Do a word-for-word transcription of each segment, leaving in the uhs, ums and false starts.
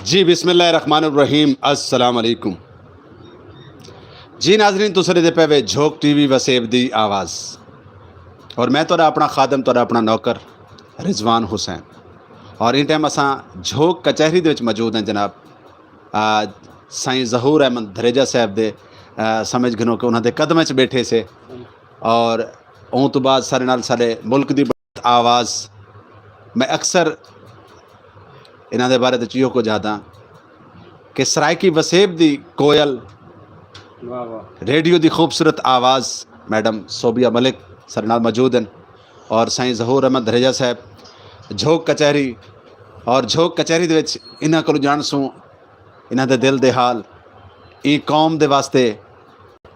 جی، بسم اللہ الرحمن الرحیم۔ السلام علیکم۔ جی ناظرین، تساں ݙیہدے پئے وے جھوک ٹی وی وسیب دی آواز، اور میں تہاݙا اپݨا خادم، تہاݙا اپݨا نوکر رضوان حسین، اور ایں ٹائم اساں جھوک کچہری دے وچ موجود ہیں جناب۔ آ، سائیں ظہور احمد دھریجہ صاحب دے، آ، سمجھ گھنو کہ انہاں دے قدماں وچ ٻیٹھے سے، اور اوں توں بعد سارے نال سارے ملک دی آواز۔ میں اکثر انہاں دے بارے تے چیو کجھ آہداں کہ سرائیکی وسیب دی کوئل، واہ واہ۔ ریڈیو دی خوبصورت آواز میڈم صوبیہ ملک سارے نال موجود ہیں، اور سائیں ظہور احمد دھریجہ صاحب جھوک کچہری، اور جھوک کچہری دے وچ انہاں کولوں ڄاݨسوں انہاں دے دل دے حال، ایں قوم دے واسطے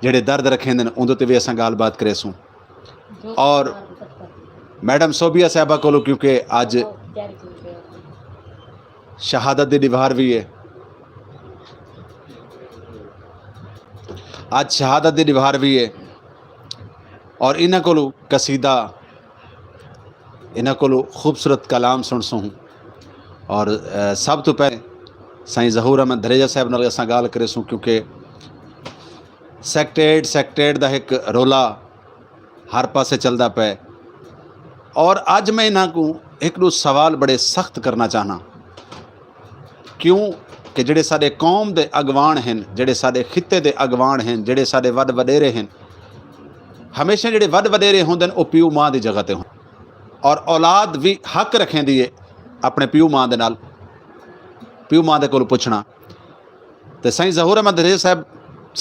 جیڑھے درد رکھیندن، اوندے تے وی اساں ڳالھ بات کریسوں۔ اور میڈم صوبیہ صاحبہ کولوں، کیونکہ اڄ شہادت دی ݙیہاڑ وی ہے، اڄ شہادت دی ݙیہاڑ وی ہے، اور انہاں کولوں قصیدہ، انہاں کولوں خوبصورت کلام سݨسوں۔ اور، اے، سب توں پہلے سائیں ظہور احمد دھریجہ صاحب نال اساں ڳالھ کریسوں، کیونکہ سیکٹریٹ، سیکٹریٹ دا ہک رولا ہر پاسے چلدا پئے۔ اور اڄ میں انہاں کوں ہک ݙو سوال بڑے سخت کرنا چاہنا، کیوں کہ جیڑھے ساݙے قوم دے اڳواݨ ہن، جیڑھے ساݙے خطے دے اڳواݨ ہن، جیڑھے ساݙے وݙ وݙیرے ہن، ہمیشہ جیڑھے وݙ وݙیرے ہوندن، او پیو ماں دی جگہ تے ہن، اور اولاد وی حق رکھیندی ہے اپݨے پیو ماں دے نال، پیو ماں دے کول پچھݨا۔ تے سائیں ظہور احمد دھریجہ صاحب،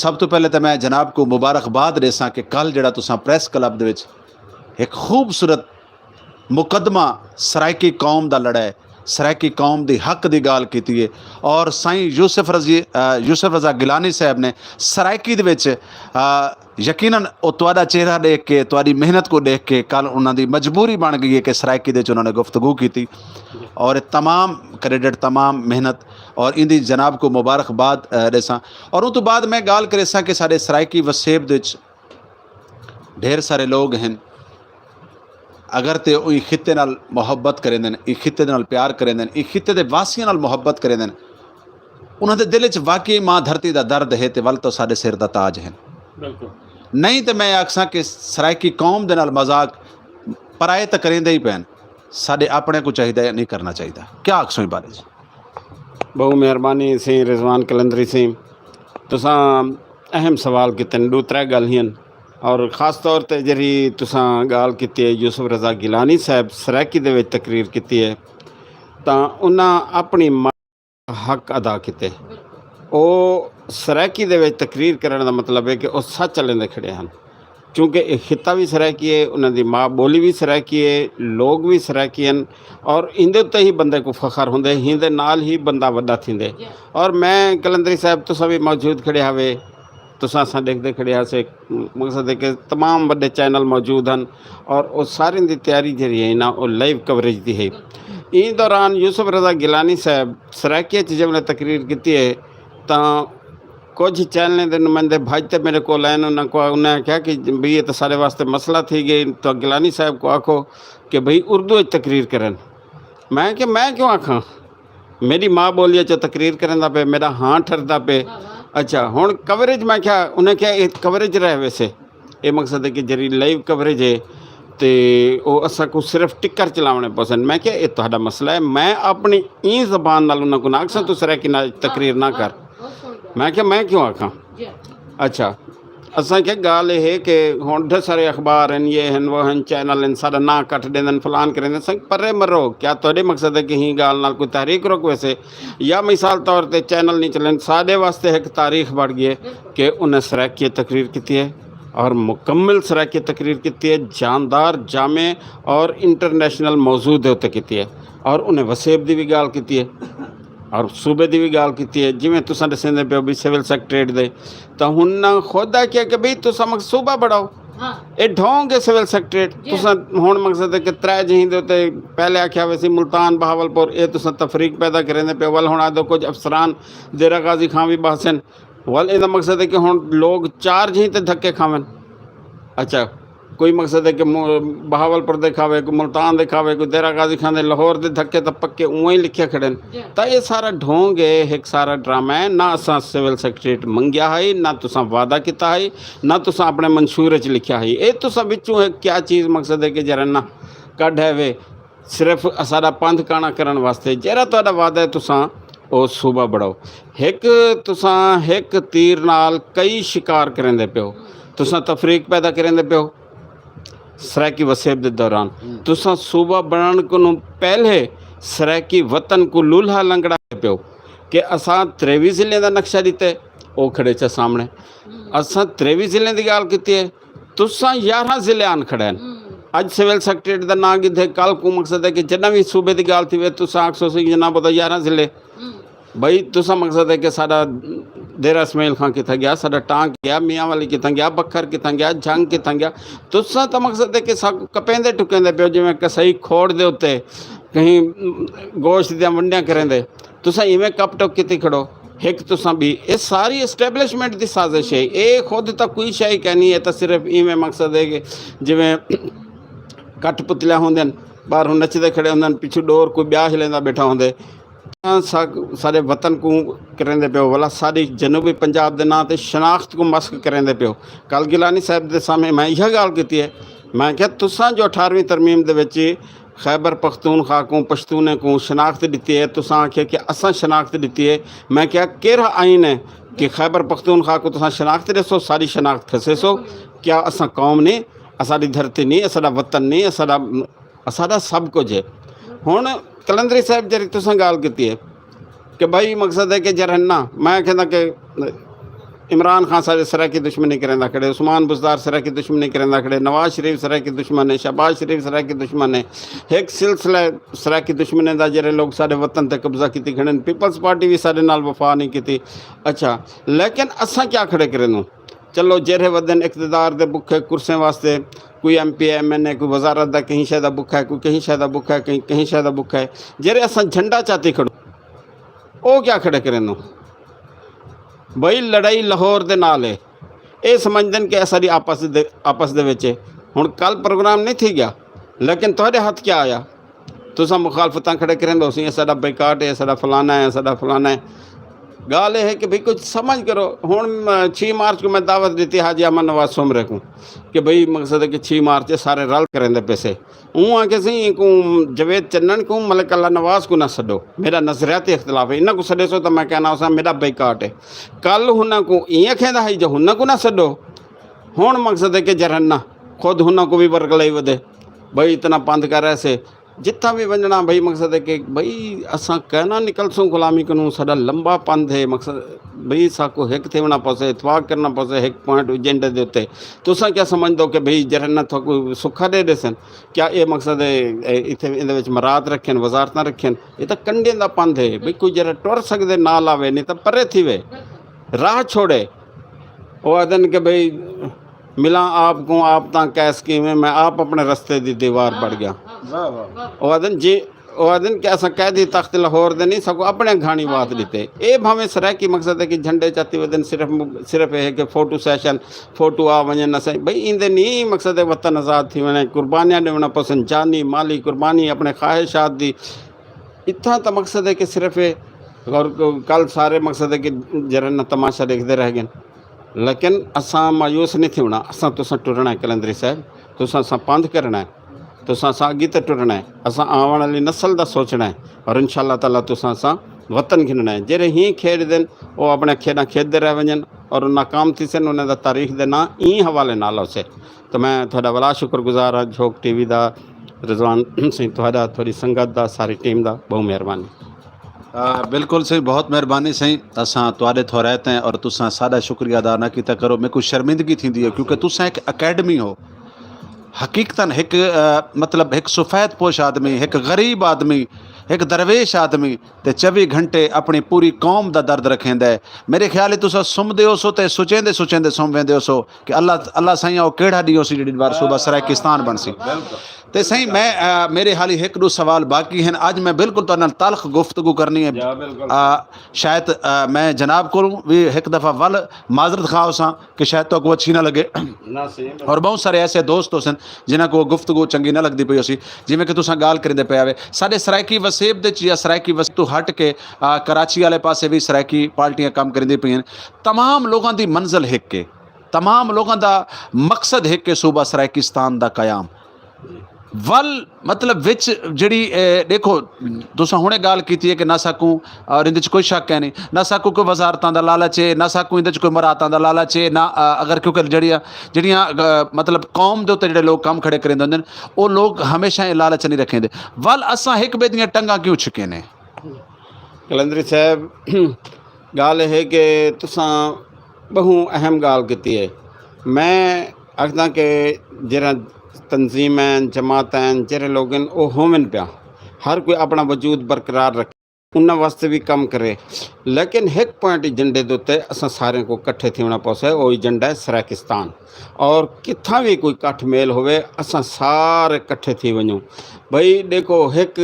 سب توں پہلے تے میں جناب کوں مبارکباد ݙیساں کہ کل جیڑھا تساں پریس کلب دے وچ ہک خوبصورت مقدمہ سرائیکی قوم دا لڑا ہے، سرائیکی قوم دی حق دی ڳالھ کیتی ہے۔ اور سائیں یوسف رضی، آ، یوسف رضا گیلانی صاحب نے سرائیکی دے وچ، آ، یقیناً او تہاݙا چہرہ ݙیکھ کے، تہاݙی محنت کوں ݙیکھ کے کل انہاں دی مجبوری بݨ ڳئی ہے کہ سرائیکی دے وچ انہاں نے گفتگو کیتی۔ اور تمام کریڈٹ، تمام محنت، اور ایندی جناب کوں مبارکباد، آ، ݙیساں۔ اور اوں توں بعد میں ڳالھ کریساں کہ ساݙے سرائیکی وسیب دے وچ ڈھیر سارے لوگ ہن، اگر تے او ایں خطے نال محبت کریندن، ایں خطے دے نال پیار کریندن، ایں خطے دے واسیاں نال محبت کریندن، انہاں دے دل وچ واقعی ماں دھرتی دا درد ہے تے ول تاں ساݙے سر دا تاج ہن۔ بالکل۔ نہیں تے میں آکھساں کہ سرائیکی قوم دے نال مذاق پرائے تاں کریندے ہی پئن، ساݙے اپݨے کوں چاہیدا ہے، نہیں کرنا چاہیدا۔ کیا آکھسوں ایں بارے وچ؟ ٻہوں مہربانی سئیں رضوان قلندری سئیں، تساں اہم سوال کیتے ہن، ݙو ترے ڳالھیں ہن، اور خاص طور تے جیڑھی تساں ڳالھ کیتی ہے یوسف رضا گیلانی صاحب سرائیکی دے وچ تقریر کیتی ہے، تاں انہاں اپݨی ماں دا حق ادا کیتے۔ او سرائیکی دے وچ تقریر کرݨ دا مطلب ہے کہ او سچ الیندے کھڑے ہن۔ چونکہ اے خطہ وی سرائیکی ہے، انہاں دی ماء ٻولی وی سرائیکی ہے، لوگ وی سرائیکی ہن، اور ایندے اتے ہی بندے کوں فخر ہوندے، ایندے نال ہی بندہ وݙا تھیندے۔ اور میں قلندری صاحب، تساں وی موجود کھڑے ہاوے، تساں اساں ݙیکھدے کھڑے ہاسے، مقصد ہے کہ تمام وݙے چینل موجود ہن، اور او ساریں دی تیاری جیڑھی ہے نا، او لائیو کوریج دی ہے۔ ایں دوران یوسف رضا گیلانی صاحب سرائیکی اچ جیویں تقریر کیتی ہے، تاں کجھ چینلیں دے نمائندے بھڄ تے میݙے کول آئن، انہاں کوں، انہاں آکھیا کہ بھئی اے تاں ساݙے واسطے مسئلہ تھی ڳئے، تاں گیلانی صاحب کوں آکھو کہ بھئی اردو اچ تقریر کرن۔ میں کہ میں کیوں آکھاں؟ میݙی ماء ٻولی اچ تقریر کریندا پئے، میݙا ہاں ٹھردا پئے۔ اچھا، ہݨ کوریج، میں کیا، انہاں کیا اے کوریج رہ ویسے؟ اے مقصد ہے کہ جیڑھی لائیو کوریج ہے تے او اساں کوں صرف ٹکر چلاوݨے پوسن۔ میں کیا اے تہاݙا مسئلہ ہے، میں اپݨی ایں زبان نال انہاں کوں نہ آکھساں توں سرائیکی نال تقریر نہ کر۔ میں کیا میں کیوں آکھاں؟ اچھا، اساں کیا ڳالھ اے ہے کہ ہݨ ڈھیر سارے اخبار ہن، یہ ہن، وہ ہن، چینل ہن، ساݙا ناں کٹ ݙیندن، فلان کریندن، سنگ پرے مرو۔ کیا تہاݙے مقصد ہے کہ ایں ڳالھ نال کوئی تحریک رک ویسے؟ یا مثال طور تے چینل نہیں چلن، ساݙے واسطے ہک تاریخ بݨ ڳئی ہے کہ انہاں سرائیکی تقریر کیتی ہے اور مکمل سرائیکی تقریر کیتی ہے، جاندار، جامع اور انٹرنیشنل موضوع دے اتے کیتی ہے، اور انہیں وسیب دی بھی ڳالھ کیتی ہے اور صوبے دی بھی ڳالھ کیتی ہے۔ جویں تساں ݙسیندے پئے ہو بھی سول سیکرٹریٹ دے، تاں ہن خود آکھیا کہ بھئی تساں مقصد صوبہ بݨاؤ۔ اے ڈھونگ ہے سول سیکرٹریٹ۔ تساں ہن مقصد ہے کہ ترے جہیں دے اتے پہلے آکھیا ویسی ملتان، بہاول پور، اے تساں تفریق پیدا کریندے پئے ہو۔ ول ہن آدھو کجھ افسران دیرہ غازی خان بھی ٻہسن۔ ول ایندا مقصد ہے کہ ہن لوگ چار جہیں تے دھکے کھاون۔ اچھا، کوئی مقصد ہے کہ مو- بہاول پور دے کھاوے، کوئی ملتان دے کھاوے، کوئی دیرہ غازی خان دے، لاہور دے دھکے تاں پکے اونویں ہی لکھیا کھڑن۔ تاں اے سارا ڈھونگ ہے، ہک سارا ڈرامہ ہے۔ نہ اساں سول سیکرٹریٹ منگیا ہئی، نہ تساں وعدہ کیتا ہئی، نہ تساں اپنے منشور اچ لکھیا ہئی۔ اے تساں وچوں ہک کیا چیز مقصد ہے کہ جرا نہ کڈھ ہے وے، صرف اساڈا پندھ کانا کرن واسطے۔ جیرا تہاڈا وعدہ ہے تساں او صوبہ بنڑاؤ۔ ہک تساں ہک تیر نال کئی شکار کریندے پیو۔ تساں تفریق پیدا کریندے پیو۔ سرائیکی وسیب دے دوران تساں صوبہ بنڑن کنوں پہلے سرائیکی وطن کوں لولہا لنگڑا پیو کہ اساں تریوی ضلعیں دا نقشہ ڈتے، او کھڑے چا سامنے۔ اساں تریوی ضلعیں دی گالھ کیتی ہے، تساں یارہاں ضلع آن کھڑے ہن۔ اج سول سیکرٹریٹ دا ناں گدھے، کل کوں مقصد ہے کہ جڈاں وی صوبے دی گالھ تھیوے، تساں آکھسو سی جناب او تاں یارہاں ضلع۔ بھئی تساں مقصد ہے کہ ساڈا دیرہ اسماعیل خان کتھاں گیا، ساڈا ٹانک گیا، میاں والی کتھاں گیا، بکھر کتھاں گیا، جھنگ کتھاں گیا؟ تساں تاں مقصد ہے کہ ساکوں کپیندے ٹکیندے پیو، جویں کسائی کھوڑ دے اتے کہیں گوشت دیاں ونڈیاں کریندے۔ تساں ایویں کپ ٹک کیتی کھڑو۔ ہک تساں بی، اے ساری اسٹیبلشمنٹ دی سازش ہے۔ اے خود تاں کوئی شے کینی، اے تاں صرف ایویں مقصد ہے کہ جویں کٹھ پتلیاں ہوندن، باہروں نچدے کھڑے ہوندن، پچھوں ڈور کوئی بیا ہلیندا بیٹھا ہوندے۔ تاں سا- ساڈے وطن کوں کریندے پیو، ولا ساڈی جنوبی پنجاب دے ناں تے شناخت کوں مسخ کریندے پیو۔ کل گیلانی صاحب دے سامنے میں ایہا گالھ کیتی ہے، میں کہیا تساں جو اٹھارہویں ترمیم دے وچ خیبر پختونخوا کوں، پشتونیں کوں شناخت ڈتی ہے، تساں آکھیا کہ اساں شناخت ڈتی ہے۔ میں کہیا کیرھا آئین ہے کہ خیبر پختونخوا کوں تساں شناخت ڈیسو، ساڈی شناخت کھسیسو؟ کیا اساں قوم نہیں؟ اساڈی دھرتی نہیں؟ اساڈا وطن نہیں؟ اساڈا اساڈا سب کجھ ہے۔ ہن قلندری صاحب جیڑھی تساں گالھ کیتی ہے کہ بھائی مقصد ہے کہ جیڑھا نا، میں آکھیندا کہ عمران خان ساڈے سرائیکی دشمنی کریندا کھڑے، عثمان بزدار سرائیکی دشمنی کریندا کھڑے، نواز شریف سرائیکی دشمن ہے، شہباز شریف سرائیکی دشمن ہے، ہک سلسلہ سرائیکی دشمنیں دا جیڑھے لوگ ساڈے وطن تے قبضہ کیتی کھڑے ہن، پیپلز پارٹی وی ساڈے نال وفا نہیں کیتی۔ اچھا، لیکن اساں کیا کھڑے کریندوں؟ چلو جیرھے ودن اقتدار دے بکھے کرسیں واسطے، کوئی ایم پی اے، ایم این اے، کوئی وزارت دا کہیں شے دا بکھا ہے، کوئی کہیں شے دا بکھا ہے، کہیں کہیں شے دا بکھا ہے۔ جیرھے اساں جھنڈا چاتی کھڑوں، او کیا کھڑے کریندوں؟ بھئی لڑائی لاہور دے نال ہے، اے سمجھدن کہ اساڈی آپس دے آپس دے وچ ہے۔ ہن کل پروگرام نہیں تھی گیا، لیکن تہاڈے ہتھ کیا آیا؟ تساں مخالفتاں کھڑے کریندے ہوسی، اساڈا بائیکاٹ ہے، اساڈا فلانا ہے، اساڈا فلانا ہے۔ گالھ اے ہے کہ بھئی کجھ سمجھ کرو۔ ہن چھی مارچ کوں میں دعوت ڈتی حاجی احمد نواز سومرے کوں کہ بھئی مقصد ہے کہ چھی مارچ ہے، سارے رل کریندے پیسے۔ اوں آکھیا سی کوں جاوید چنن کوں ملک اللہ نواز کوں نہ سڈو، میرا نظریاتی اختلاف ہے، انہاں کوں سڈیسو تاں میں کہنا ہوساں میرا بائیکاٹ ہے۔ کل ہنہاں کوں ایں آکھیندا ہئی جو ہنہاں کوں نہ سڈو، ہن مقصد ہے کہ جرن نہ خود ہنہاں کوں وی ورگلائی ودے۔ بھئی اتنا پندھ کر ایسے جتھاں وی ونڄݨا بھئی مقصد ہے کہ بھئی اساں کائنا نکلسوں غلامی کنوں، ساݙا لمبا پندھ ہے مقصد بھئی ساکوں ہک تھیوݨا پوسے، اتفاق کرݨا پوسے ہک پوائنٹ ایجنڈے دے اتے۔ تساں کیا سمجھدو کہ بھئی جرن نہ تھاکوں سکھا ݙے ݙیسن؟ کیا اے مقصد ہے اے اتھے ایندے وچ مراعات رکھن، وزارتاں رکھن؟ اے تاں کنڈیں دا پندھ ہے بھئی کوئی جیڑھا ٹر سڳدے نال آوے نہیں تاں پرے تھیوے، راہ چھوڑے۔ او آہدن کہ بھئی ملاں آپ کوں آپ تاں کیس کیویں میں آپ اپݨے رستے دی دیوار بݨ ڳیاں۔ او آہدن جی او آہدن کہ اساں قیدی تخت لاہور دے نہیں ساکوں اپݨے گھاݨی وات ݙتے۔ اے بھاویں سرائیکی مقصد ہے کہ جھنڈے چاتی ودن صرف صرف اے ہے کہ فوٹو سیشن فوٹو آ ونڄن اساں بھئی ایندے نہیں مقصد ہے وطن آزاد تھی ویندے قربانیاں ݙیوݨا پوسن جانی مالی قربانی اپݨے خواہشات دی اتھاں تاں مقصد ہے کہ صرف اے اور کل سارے مقصد ہے کہ جیڑھے نہ تماشا ݙیکھدے رہ ڳئن۔ لیکن اساں مایوس نہیں تھیوݨا، اساں تساں ٹرݨا ہے قلندری صاحب، تساں اساں پندھ کرݨا ہے، تساں اساں اڳی تے ٹرݨا ہے، اساں آوݨ والی نسل دا سوچݨا ہے اور انشاءاللہ تعالی تساں اساں وطن گھنݨا ہے۔ جیڑھے ہیں کھیݙدن او اپݨے کھیݙاں کھیݙدے رہ ونڄن اور او ناکام تھیسن، انہاں دا تاریخ دے ناں ایں حوالے نال ہوسے۔ تو میں تہاݙا ولا شکر گزار ہاں جھوک ٹی وی دا، رضوان سئیں تہاݙا، تہاݙی سنگت دا، ساری ٹیم دا ٻہوں مہربانی۔ آ، بالکل سئیں، بہت مہربانی سئیں، اساں تہاݙے تھورائت ہیں اور تساں ساݙا شکریہ ادا نہ کیتا کرو، میکوں شرمندگی تھیندی ہے کیونکہ تساں ہک اکیڈمی ہو، حقیقتاً ہک، آ، مطلب ہک سفید پوش آدمی، ہک غریب آدمی، ہک درویش آدمی تے چوی گھنٹے اپݨی پوری قوم دا درد رکھیندا ہے۔ میرے خیال ہے تساں سمدے ہوسو تے سوچیندے سوچیندے سم ویندے ہوسو کہ اللہ، اللہ سائیں او کیڑھا ݙینہہ ہوسی جیڑھی وار صوبہ سرائیکستان بݨسی۔ تے سائیں، میں، آ، میرے حالی ہک ݙو سوال باقی ہن۔ اڄ میں بالکل تہاݙے نال تلخ گفتگو کرنی ہے۔ آ، شاید، آ، میں جناب کولوں وی ہک دفعہ ول معذرت خواہ ہوساں کہ شاید تہاکوں اچھی نہ لڳے۔ اور بہت سارے ایسے دوست ہوسن جنہاں کوں گفتگو چنگی نہ لڳدی پئی ہوسی۔ جیویں کہ تساں ڳالھ کریندے پئے ہاوے، ساݙے سرائیکی وسیب دے وچ یا سرائیکی وسیب توں ہٹ کے، آ، کراچی والے پاسے وی سرائیکی پارٹیاں کم کریندی پئین۔ تمام لوگاں دی منزل ہک ہے، تمام لوگاں دا مقصد ہک ہے، صوبہ سرائیکستان دا قیام۔ ول مطلب وچ جڑی، اے، ݙیکھو، تساں ہݨے ڳالھ کیتی ہے کہ نہ ساکوں، اور ایندے وچ کوئی شک ہے نہیں، نہ ساکوں کوئی وزارتاں دا لالچ ہے، نہ ساکوں ایندے وچ کوئی مراعاتاں دا لالچ ہے، نہ، آ، اگر کیونکہ جڑیاں، جڑیاں، آ، مطلب قوم دے اُتے جڑے لوگ کم کھڑے کریندے ہوندن، او لوگ ہمیشہ اے لالچ نہیں رکھیندے۔ ول اساں ہک ٻئے دیاں ٹنگاں کیوں چھکینے؟ قلندری صاحب، ڳالھ ہے کہ تساں ٻہوں اہم ڳالھ کیتی ہے۔ میں آکھداں کہ جیڑھا تنظیماں، جماعتاں، جیڑھے لوگ ہن، او ہوون پیا، ہر کوئی اپݨا وجود برقرار رکھے، انہاں واسطے وی کم کرے، لیکن ہک پوائنٹ ایجنڈے دے اُتے اساں سارے کوں کٹھے تھیوݨا پوسے، او ایجنڈا ہے سرائیکستان۔ اور کتھاں وی کوئی کٹھ میل ہووے، اساں سارے کٹھے تھی ونڄوں۔ بھئی ݙیکھو، ہک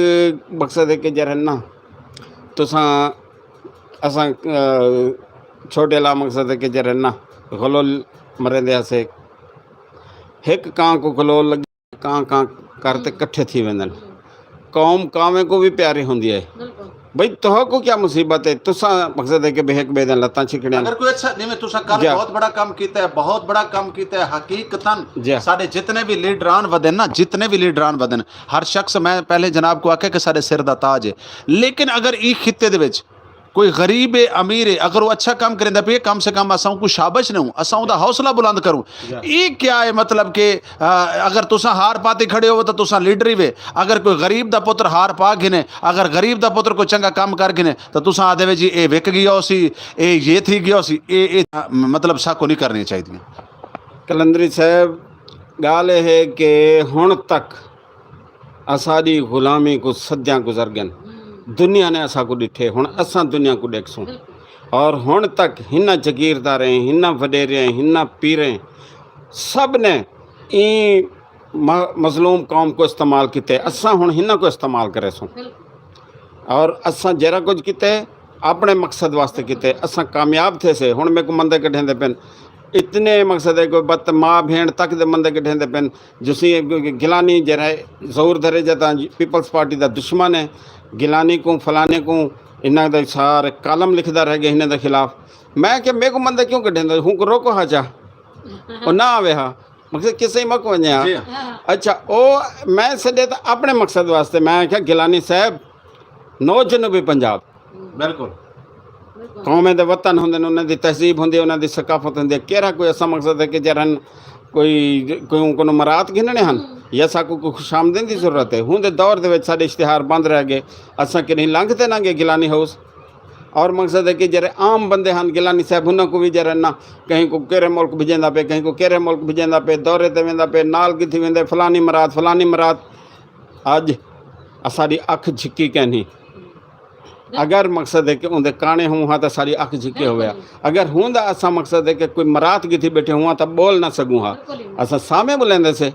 مقصد ہے کہ جیڑھا نا، تساں، اساں، آ، چھوٹے لا مقصد ہے کہ جیڑھا نا، غلول مریندے ہاسے، ہک کاں کوں غلول لڳی، کاں کاں کر تے کٹھے تھی ویندن۔ قوم کاویں کوں وی پیاری ہوندی ہے۔ بھئی، تہاکوں کیا مصیبت ہے؟ تساں مقصد ہے کہ بھئی ہک ٻئے دیاں لتاں چھکڑیاں۔ اگر کوئی اچھا، جیویں تساں کل بہت بڑا کم کیتا ہے، بہت بڑا کم کیتا ہے، حقیقتاً ساݙے جتنے وی لیڈران ودن نا، جتنے وی لیڈران ودن، ہر شخص، میں پہلے جناب کوں آکھیا کہ ساݙے سر دا تاج ہے، لیکن اگر ایں خطے دے وچ کوئی غریب ہے، امیر ہے، اگر وہ اچھا کم کریندا پئے، کم سے کم اساں اونکوں شابش ݙیوں، اساں اوندا حوصلہ بلند کروں۔ اے کیا ہے مطلب کہ، آ، اگر تساں ہار پاتی کھڑے ہو تاں تساں لیڈر ہی وے۔ اگر کوئی غریب دا پتر ہار پا گھنے، اگر غریب دا پتر کوئی چنگا کم کر گھنے، تاں تساں آہدے وے جی اے وک ڳیا ہوسی، اے یہ تھی ڳیا ہوسی، اے، اے مطلب ساکوں نہیں کرنی چاہیدیاں۔ قلندری صاحب، ڳالھ اے ہے کہ ہݨ تک اساݙی غلامی کوں صدیاں گزر ڳن۔ دنیا نے اساکوں ݙٹھے، ہݨ اساں دنیا کوں ݙیکھسوں۔ اور ہݨ تک ہنہاں جگیرداریں، ہنہاں وݙیریں، ہنہاں پیریں، سب نے ایں م-، مظلوم قوم کوں استعمال کیتے، اساں ہݨ ہنہاں کوں استعمال کریسوں۔ اور اساں جیڑھا کجھ کیتے، اپݨے مقصد واسطے کیتے، اساں کامیاب تھیسے۔ ہݨ میکوں مندے کڈھیندے پن، اتنے مقصد ہے کوئی بت ماء بھیݨ تک دے مندے کڈھیندے پن۔ جسی گیلانی جیڑھا ہے، ظہور دھریجہ تاں پیپلز پارٹی دا دشمن ہے، گیلانی کوں، فلانے کوں، انہاں دے سارے کالم لکھدا رہ ڳئے انہاں دے خلاف۔ میں کہ میکوں مندے کیوں کڈھیندے، ہوں کوں روکو ہا چا، او نہ آوے ہا۔ مقصد کسے ہی مک ونڄے ہا۔ اچھا، او میں سݙے تاں اپݨے مقصد واسطے، میں آکھیا، گیلانی صاحب، نو جنوبی پنجاب، بالکل۔ قومیں دے وطن ہوندن، انہاں دی تہذیب ہوندی ہے، انہاں دی ثقافت ہوندی ہے۔ کیڑھا کوئی اساں مقصد ہے کہ جیڑھن کوئی، کوئی اوں کنوں مراعات گھنݨے ہن یا ساکوں کوئی خوش آمدین دی ضرورت ہے؟ ہوں دے دور دے وچ ساݙے اشتہار بند رہ ڳئے، اساں کݙہیں لنگھ تے نہ ڳئے گیلانی ہاؤس۔ اور مقصد ہے کہ جیڑھے عام بندے ہن، گیلانی صاحب، انہاں کوں وی جیڑھا نا، کہیں کوں کیڑھے ملک بھڄیندا پئے، کہیں کوں کیڑھے ملک بھڄیندا پئے، دورے تے ویندا پئے، نال کتھی ویندے، فلانی مراعات، فلانی مراعات۔ اڄ اساݙی اکھ جھکی کینھی۔ اگر مقصد ہے کہ اوندے کاݨے ہوں ہاں تاں ساݙی اکھ جھکے ہویا۔ اگر ہوں دا اساں مقصد ہے کہ کوئی مراعات کیتی ٻیٹھے ہوں ہاں تاں ٻول نہ سڳوں ہا۔ اساں سامے ٻلیندے سے۔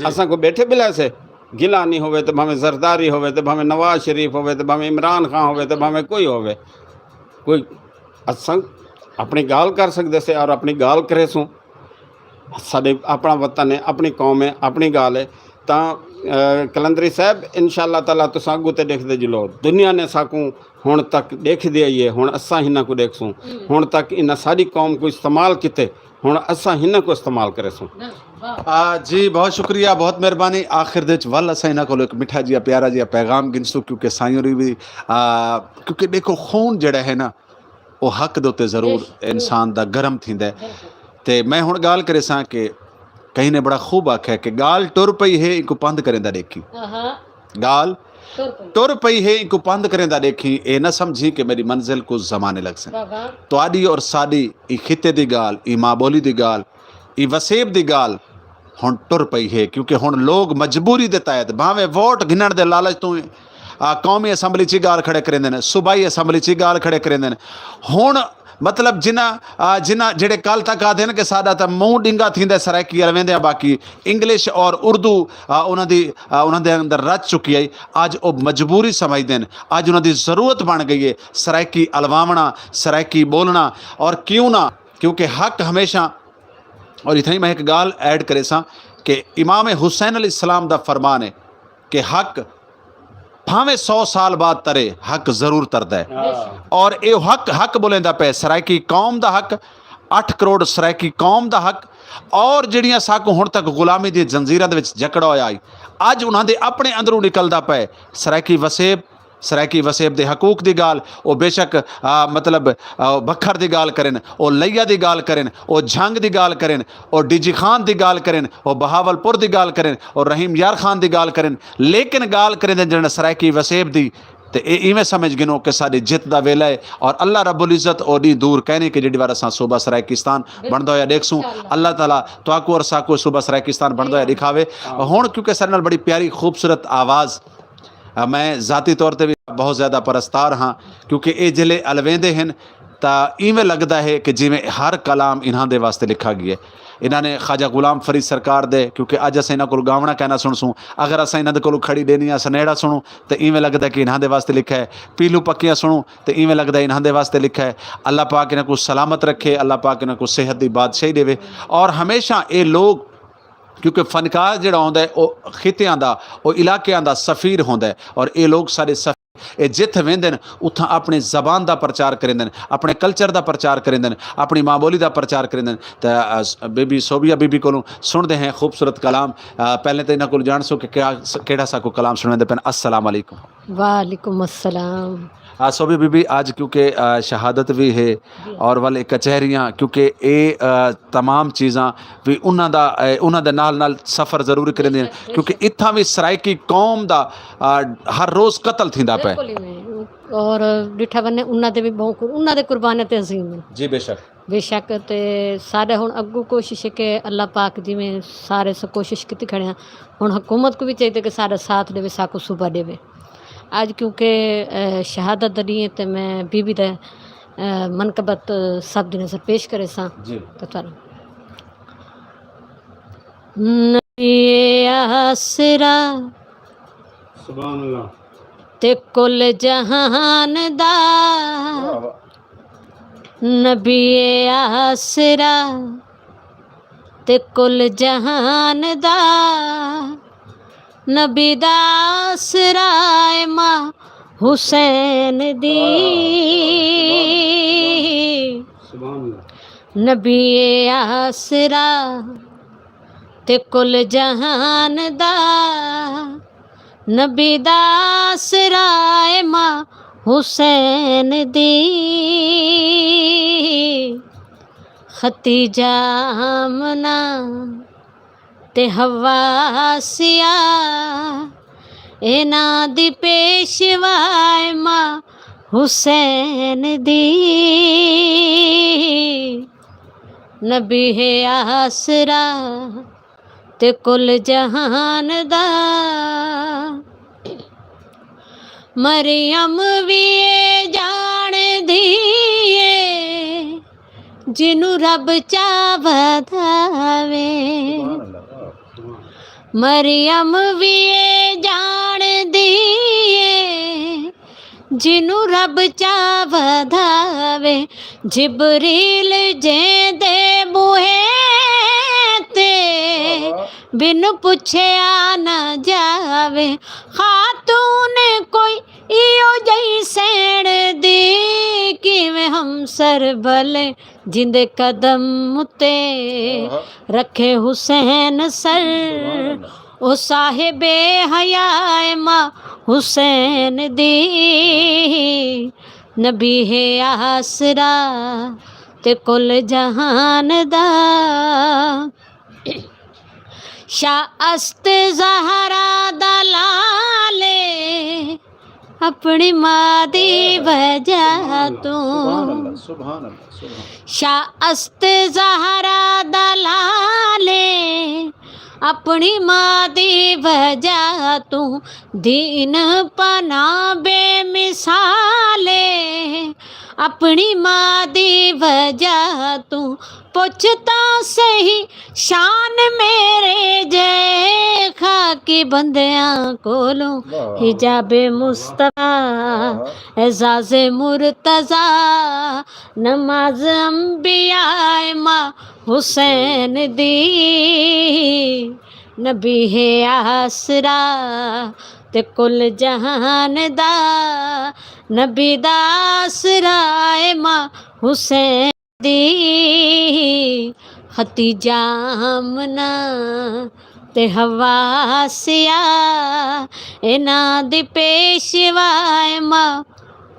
اساں کوں ٻیٹھے ٻلائے سے۔ گیلانی ہووے تے بھاویں زرداری ہووے تے بھاویں نواز شریف ہووے تے بھاویں عمران خان ہووے تے بھاویں کوئی ہووے۔ کوئی اساں اپݨی ڳالھ کر سڳدے سے اور اپݨی ڳالھ کریسوں۔ ساݙے اپݨا وطن ہے، اپݨی قوم ہے، اپݨی ڳالھ ہے۔ تاں، اے، قلندری صاحب، انشاءاللہ تعالیٰ تساں اڳوں تے ݙیکھدے جلو۔ دنیا نے ساکوں ہݨ تک ݙیکھدی آئی ہے، ہݨ اساں ہنہاں کوں ݙیکھسوں۔ ہݨ تک انہاں ساݙی قوم کوں استعمال کیتے، ہݨ اساں ہنہاں کوں استعمال کریسوں۔ آ، جی، بہت شکریہ، بہت مہربانی۔ آخر دے وچ ول اساں انہاں کولوں ہک مٹھا جیہا، پیارا جیہا پیغام گھنسوں، کیونکہ سائیں ہوری وی، آ، کیونکہ ݙیکھو، خون جیڑھا ہے نا، او حق دے اتے ضرور انسان دا گرم تھیندا ہے۔ تے میں ہݨ ڳالھ کریساں کہ کہیں نے بڑا خوب آکھیا کہ ڳالھ ٹر پئی ہے، اینکوں پندھ کریندا ݙیکھیں۔ ڳالھ ٹر پئی ہے، اینکوں پندھ کریندا ݙیکھیں، اے نہ سمجھیں کہ میݙی منزل کوں زمانے لڳسن۔ تہاݙی اور ساݙی ایں خطے دی ڳالھ، ایں ماء ٻولی دی ڳالھ، ایں وسیب دی ڳالھ ہݨ ٹر پئی ہے، کیونکہ ہݨ لوگ مجبوری دے تحت بھاویں ووٹ گھنݨ دے لالچ توں، آ، قومی اسمبلی چ ڳالھ کھڑے کریندن، صوبائی اسمبلی چ ڳالھ کھڑے کریندن۔ ہݨ مطلب جنہاں آ، جنہاں جڑے کل تک آدھے نا کہ ساڈا تاں منہ ڈنگا تھیندا ہے سرائیکی الویندے آ، باقی انگلش اور اردو آ، انہاں دی آ، انہاں دے اندر رچ چکی ہے۔ اج او مجبوری سمجھدے ہیں، اج انہاں دی ضرورت بن گئی ہے سرائیکی الواونا، سرائیکی بولنا۔ اور کیوں نہ، کیونکہ حق ہمیشہ، اور اتھاں ہی میں ایک گال ایڈ کرے ساں کہ امام حسین علیہ السلام دا فرمان ہے کہ حق بھاویں سو سال بعد ترے، حق ضرور تردا ہے۔ اور اے حق حق بولیندا پئے، سرائیکی قوم دا حق، اٹھ کروڑ سرائیکی قوم دا حق، اور جڑیاں ساکوں ہن تک غلامی دی زنجیراں دے وچ جکڑا ہویا ہئی، اج انہاں دے اپنے اندروں نکلدا پئے۔ سرائیکی وسیب، سرائیکی وسیب دے حقوق دی گال، او بے شک آ، مطلب آ، بکھر دی گال کرن، او لیا دی گال کرن، او جھنگ دی گال کرن، او ڈی جی خان دی گال کرن، او بہاول پور دی گال کرن، او رحیم یار خان دی گال کرن، لیکن گال کریندے جنہاں سرائیکی وسیب دی، تے اے ایویں سمجھ گھنو کہ ساڈی جت دا ویلا ہے، اور اللہ رب العزت او ڈینہہ دور کائنی کہ جیڑھی وار اساں صوبہ سرائیکستان بندا ہویا ڈیکھسوں۔ اللہ تعالیٰ تہاکوں اور ساکوں صوبہ سرائیکستان بندا ہویا ڈکھاوے۔ ہن کیونکہ ساڈے نال بڑی پیاری خوبصورت آواز، آ، میں ذاتی طور تے وی بہت زیادہ پرستار ہاں، کیونکہ اے جلے الویندے ہن تاں ایویں لگدا ہے کہ جیویں ہر کلام انہاں دے واسطے لکھا گیا ہے۔ انہاں نے خواجہ غلام فرید سرکار دے، کیونکہ اج اساں انہاں کول گاونا کائنا سنڑسوں، اگر اساں انہاں دے کولوں کھڑی ڈینی آ سنیڑا سنڑوں تے ایویں لگدا ہے کہ انہاں دے واسطے لکھا ہے، پیلو پکیاں سنڑوں تے ایویں لگدا ہے انہاں دے واسطے لکھا ہے۔ اللہ پاک انہاں کوں سلامت رکھے، اللہ پاک انہاں کوں صحت دی بادشاہی ڈیوے، اور ہمیشہ اے لوگ، کیونکہ فنکار جڑا ہوندا ہے او خطیاں دا، او علاقیاں دا سفیر ہوندا ہے، اور اے لوگ سارے سفیر، اے جتھ ویندن اتھاں اپنی زبان دا پرچار کریندن، اپنے کلچر دا پرچار کریندن، اپنی ماں بولی دا پرچار کریندن۔ تے، آ، س-، بی بی صوبیہ بی بی کولوں سنڑدے ہیں خوبصورت کلام۔ آ، پہلے تے انہاں کولوں جانڑسوں کہ کیا، کیڑا ساکوں کلام سنڑویندے پن۔ السلام علیکم۔ وعلیکم السلام۔ آ، صوبیہ بی بی، آج کیونکہ، آ، شہادت بھی ہے اور ول کچہریاں، کیونکہ اے، آ، تمام چیزاں بھی انہاں دا، اے، انہاں دے نال نال سفر ضرور کریندیاں، کیونکہ اتھاں بھی سرائیکی قوم دا، آ، ہر روز قتل تھیندا پئے۔ بالکل ایویں۔ اور ڈٹھا ونجے انہاں دے بھی بہت قر-، انہاں دے قربانیاں تے عظیم ہیں۔ جی بے شک۔ بے شک۔ تے ساڈا ہن اگوں کوشش ہے کہ اللہ پاک جیویں سارے سو کوشش کیتی کھڑے ہیں، ہن حکومت کو بھی چاہیے کہ ساڈا ساتھ ڈیوے، ساکو صوبہ ڈیوے۔ اج کیونکہ، اے، شہادت دا ڈینہہ ہے تے میں بی بی دا، اے، منقبت سب دی نظر پیش کرے ساں۔ جی۔ تو چلو۔ نبی آسرا۔ سبحان اللہ۔ تے کل جہان دا۔ واہ واہ۔ نبی آسرا۔ تے کل جہان دا۔ نبی دا آسرا اے ماں حسین دی۔ سبحان اللہ۔ نبی آسرا تے کل جہان دا، نبی دا آسرا اے ماں حسین دی۔ ختیجہ آمنہ تے حوا آسیہ، انہاں دی پیشوا اے ماں حسین دی۔ نبی ہے آسرا تے کل جہان دا۔ مریم وی اے جاݨدی اے، جینوں رب چا ودھاوے۔ سبحان اللہ۔ مریم وی اے جاݨدی اے، جینوں رب چا ودھاوے۔ جبریل جیندے بوہے تے، بن پچھیا نہ جاوے۔ خاتون کوئی ایہو جئی سیݨدی، کیویں ہمسر بھلے جیندے قدم اتے، رکھے حسین سر۔ او صاحب حیا اے ماں حسین دی، نبی ہے آسرا تے کل جہان دا۔ شاہ است زہرا دا لال اے، اپݨی ماں دی وجہ توں۔ سبحان اللہ، سبحان اللہ، سبحان اللہ۔ شاہ است زہرا دا لال اے، اپݨی ماں دی وجہ توں۔ دین پناہ بے مثال اے، اپݨی ماں دی وجہ توں، پچھ تاں سہی شان میرے جئے، خاکی بندیاں کولوں حجاب مصطفیٰ، اعزاز مرتضیٰ، نماز انبیاء ماں حسین دی۔ نبی ہے آسرا تے کل جہان دا، نبی دا آسرا اے ماں حسین دی۔ ختیجہ آمنہ تے حوا آسیہ، انہاں دی پیشوا اے ماں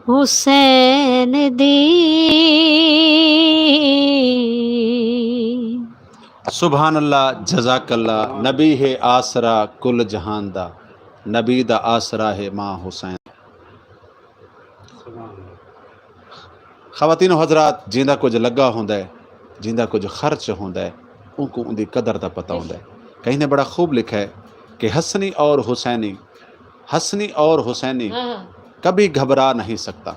حسین دی۔ سبحان اللہ، جزاک اللہ۔ نبی ہے آسرا کل جہان دا، نبی دا آسرا ہے ماں حسین۔ خواتین و حضرات، جیندا کجھ لگا ہوندا ہے، جیندا کجھ خرچ ہوندا ہے، اونکوں اوندی قدر دا پتہ ہوندا ہے۔ کہیں نے بڑا خوب لکھا ہے کہ حسنی اور حسینی، حسنی اور حسینی کبھی گھبرا نہیں سکتا۔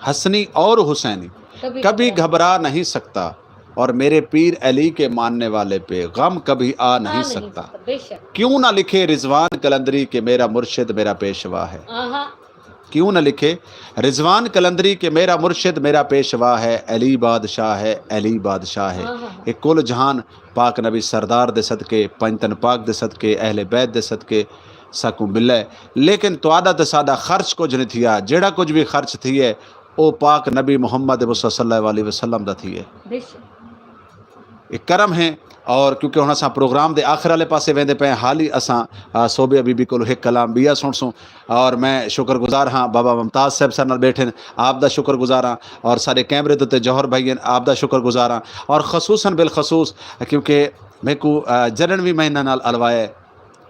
حسنی اور حسینی کبھی گھبرا نہیں سکتا، اور میرے پیر علی کے ماننے والے پہ غم کبھی آ نہیں سکتا۔ کیوں نہ لکھے رضوان قلندری کہ میرا مرشد میرا پیشوا ہے؟ کیوں نہ لکھے رضوان قلندری کہ میرا مرشد میرا پیشوا ہے، علی بادشاہ ہے، علی بادشاہ ہے۔ اے کل جہان پاک نبی سردار دے صدقے، پنجتن پاک دے صدقے، اہل بیت دے صدقے ساکوں ملے۔ لیکن تہاݙا تے ساݙا خرچ کجھ نہیں تھیا، جیڑھا کجھ وی خرچ تھیے او پاک نبی محمد مصطفیٰ صلی اللہ علیہ وسلم دا تھیے۔ اے کرم ہے۔ اور کیونکہ ہݨ اساں پروگرام دے آخر والے پاسے ویندے پئے ہیں، حالی اساں آ، صوبیہ بی بی کولوں ہک کلام ٻیا سݨسوں۔ اور میں شکر گزار ہاں، بابا ممتاز صاحب ساݙے نال ٻیٹھے ہن، آپ دا شکر گزار ہاں۔ اور ساݙے کیمرے دے اتے جوہر بھائی ہن، آپ دا شکر گزار ہاں۔ اور خصوصاً بالخصوص کیونکہ میکوں آ، جݙݨ وی میں انہاں نال الوائے،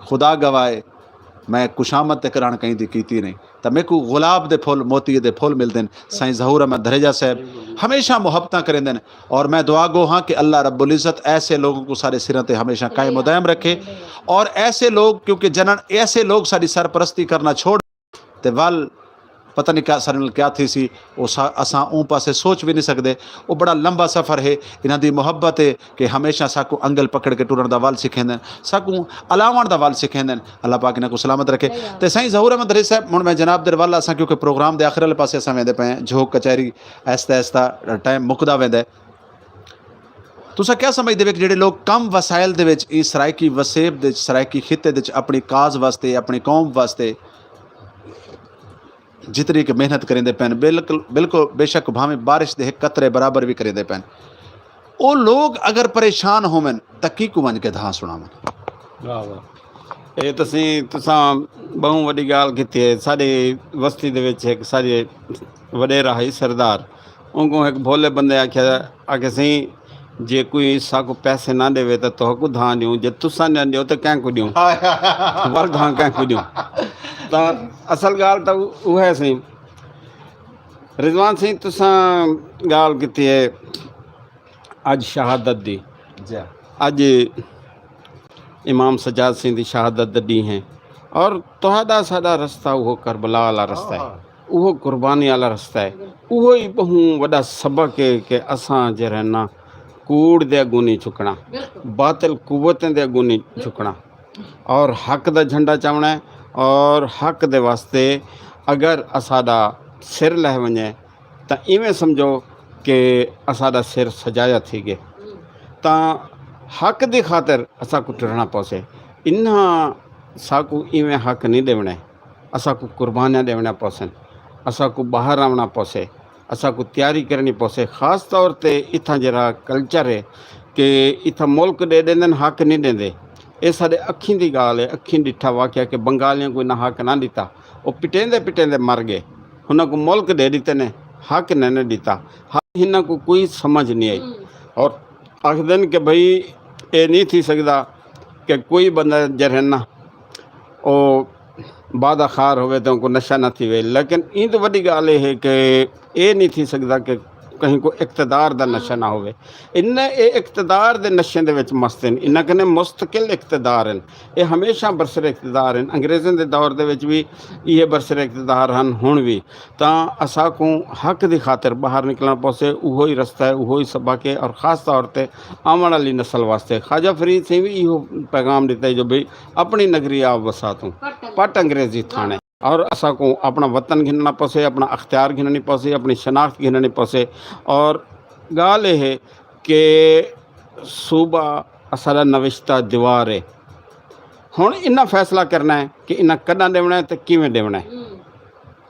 خدا گواہ ہے، میں کشامت تے کراݨ کہیں دی کیتی نہیں، تاں میکوں گلاب دے پھل، موتی دے پھل ملدن۔ سائیں ظہور احمد دھریجہ صاحب ہمیشہ محبتاں کریندن، اور میں دعا گو ہاں کہ اللہ رب العزت ایسے لوگوں کو سارے سراں تے ہمیشہ قائم و دائم رکھے، اور ایسے لوگ، کیونکہ جنہاں ایسے لوگ ساری سرپرستی کرنا چھوڑ تے ول پتہ نہیں کیا سارے نال کیا تھی سی، او سا-، اساں اوں پاسے سوچ وی نہیں سکدے۔ او بڑا لمبا سفر ہے۔ انہاں دی محبت ہے کہ ہمیشہ ساکوں انگل پکڑ کے ٹرݨ دا ول سکھیندن، ساکوں الاوݨ دا ول سکھیندن۔ اللہ پاک انہاں کوں سلامت رکھے۔ تے سائیں ظہور احمد دھریجہ صاحب، ہݨ میں جناب دے ول اساں کیونکہ پروگرام دے آخر والے پاسے اساں ویندے پئے ہیں، جھوک کچہری آہستہ آہستہ ٹائم مکدا ویندا ہے۔ تساں کیا سمجھدے ہو کہ جڑے لوگ کم وسائل دے وچ، ایں سرائیکی وسیب دے وچ، سرائیکی خطے دے وچ اپنی کاز واسطے، اپنی قوم واسطے جتنی کہ محنت کریندے پئے ہن، بالکل، بالکل، بے شک بھاویں بارش دے ہک قطرے برابر وی کریندے پئے ہن، او لوگ اگر پریشان ہوون تاں کیکوں ونڄ کے دھاں سݨاون؟ واہ واہ۔ اے تسیں، تساں ٻہوں وݙی ڳالھ کیتی ہے۔ ساݙی وستی دے وچ ہک ساݙے وݙیرا ہئی سردار، اونکوں ہک بھولے بندے آکھیا، آکھیا سئیں، جے کوئی ساکوں پیسے نہ ݙیوے تاں تہاکوں دھاں ݙیوں، جے تساں نہ ݙیو تاں کینکوں ݙیوں؟ ول دھاں کینکوں ݙیوں؟ تاں اصل ڳالھ تاں اوہے سئیں۔ رضوان سئیں، تساں ڳالھ کیتی ہے اڄ شہادت دی۔ اڄ امام سجاد سئیں دی شہادت دا ݙینہہ ہے، اور تہاݙا ساݙا رستہ اوہو کربلا والا رستہ ہے، اوہو قربانی والا رستہ ہے۔ اوہو ہی ٻہوں وݙا سبق ہے کہ اساں جیڑھا نا کوڑ دے اڳوں نہیں جھکݨا، باطل قوتیں دے اڳوں نہیں جھکݨا، اور حق دا جھنڈا چاوݨا ہے۔ اور حق دے واسطے اگر اساݙا سر لہہ ونڄے تاں ایویں سمجھو کہ اساݙا سر سجایا تھی ڳئے۔ تاں حق دی خاطر اساکوں ٹرݨا پوسے۔ انہاں ساکوں ایویں حق نہیں ݙیوݨے، اساکوں قربانیاں ݙیوݨیاں پوسن، اساکوں ٻاہر آوݨا پوسے، اساکوں تیاری کرݨی پوسے۔ خاص طور تے اتھاں جیڑھا کلچر ہے کہ اتھاں ملک ݙے ݙیندن، حق نہیں ݙیندے۔ اے ساݙے اکھیں دی ڳالھ ہے، اکھیں ݙٹھا واقعہ کہ بنگالیاں کوں انہاں حق نہ ݙتا، او پٹیندے پٹیندے مر ڳئے۔ انہاں کوں ملک ݙے ݙتے نے، حق نہ نے ݙتا۔ حق انہاں کوں کوئی سمجھ نہیں آئی۔ اور آکھدن کہ بھئی اے نہیں تھی سڳدا کہ کوئی بندہ جیڑھا نا او وعدہ خار ہووے تے اونکوں نشہ نہ تھیوے، لیکن ایں توں وݙی ڳالھ اے ہے کہ اے نہیں تھی سڳدا کہ کہیں کو اقتدار دا نشہ نہ ہووے۔ انہیں اے اقتدار دے نشے دے وچ مست ہن، انہاں کنے مستقل اقتدار ہن، اے ہمیشہ برسر اقتدار ہن۔ انگریزاں دے دور دے وچ وی ایہے برسر اقتدار ہن، ہݨ وی۔ تاں اساکوں حق دی خاطر ٻاہر نکلݨ پوسے، اوہو ہی رستہ ہے، اوہو ہی سبق ہے۔ اور خاص طور تے آوݨ والی نسل واسطے خواجہ فرید سئیں وی ایہو پیغام ݙتا ہے جو بھئی اپݨی نگری آپ وسا توں پٹ انگریزی تھاݨے۔ اور اساکوں اپݨا وطن گھنݨا پوسے، اپݨا اختیار گھنݨی پوسے، اپݨی شناخت گھنݨی پوسے۔ اور ڳالھ اے ہے کہ صوبہ اساݙا نوشتہ دیوار ہے۔ ہݨ انہاں فیصلہ کرݨا ہے کہ انہاں کݙاں ݙیوݨا ہے تے کیویں ݙیوݨا ہے۔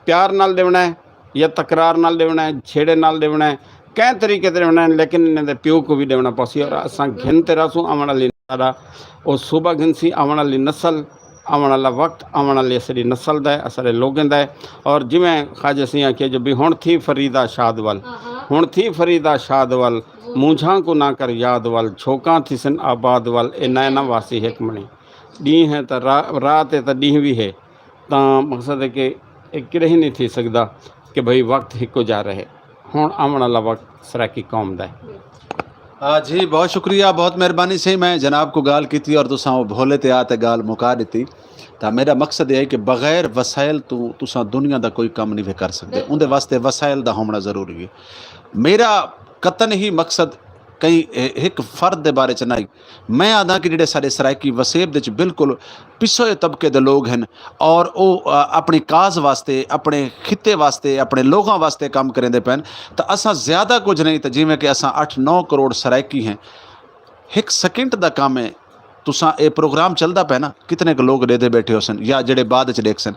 پیار نال ݙیوݨا ہے یا تکرار نال ݙیوݨا ہے، جھیڑے نال ݙیوݨا ہے، کہیں طریقے تے ݙیوݨا ہے، لیکن انہاں دے پیو کوں وی ݙیوݨا پوسی۔ اور اساں گھن تے رہسوں، آوݨ والی نسل دا او صوبہ گھنسی، آوݨ والی نسل، آوݨ والا وقت آوݨ والی اساݙی نسل دا ہے، اساݙے لوگیں دا ہے۔ اور جیویں خواجہ سئیں آکھیا جو بھی ہݨ تھی فریدا شاد ول، ہݨ تھی فریدا شاد ول، مونجھاں کوں نہ کر یاد ول، جھوکاں تھیسن آباد ول، اے نئے نہ واسی ہک مݨی۔ ݙینہہ ہے تاں را-، رات ہے تاں ݙینہہ وی ہے۔ تاں مقصد ہے کہ اے کݙاہیں نہیں تھی سڳدا کہ بھئی وقت ہکو جا رہے۔ ہݨ آوݨ والا وقت سرائیکی قوم دا ہے۔ آ، جی، بہت شکریہ، بہت مہربانی سئیں۔ میں جناب کوں ڳالھ کیتی اور تساں او بھولے تے آ تے ڳالھ مکا ݙتی۔ تاں میݙا مقصد اے ہے کہ بغیر وسائل توں تساں دنیا دا کوئی کم نہیں کر سڳدے۔ اوندے واسطے وسائل دا ہووݨا ضروری ہے۔ میݙا قطعاً ہی مقصد کہیں ہک فرد دے بارے چ نہ ہئی۔ میں آہداں کہ جیڑھے ساݙے سرائیکی وسیب دے وچ بالکل پسوئے طبقے دے لوگ ہن اور او، آ، اپݨی کاز واسطے، اپݨے خطے واسطے، اپݨے لوگاں واسطے کم کریندے پئن، تاں اساں زیادہ کجھ نہیں، تاں جیویں کہ اساں اٹھ نو کروڑ سرائیکی ہیں، ہک سیکنڈ دا کم ہے۔ تساں اے پروگرام چلدا پئے نا، کتنے ک لوگ ݙیہدے ٻیٹھے ہوسن یا جیڑھے بعد وچ ݙیکھسن،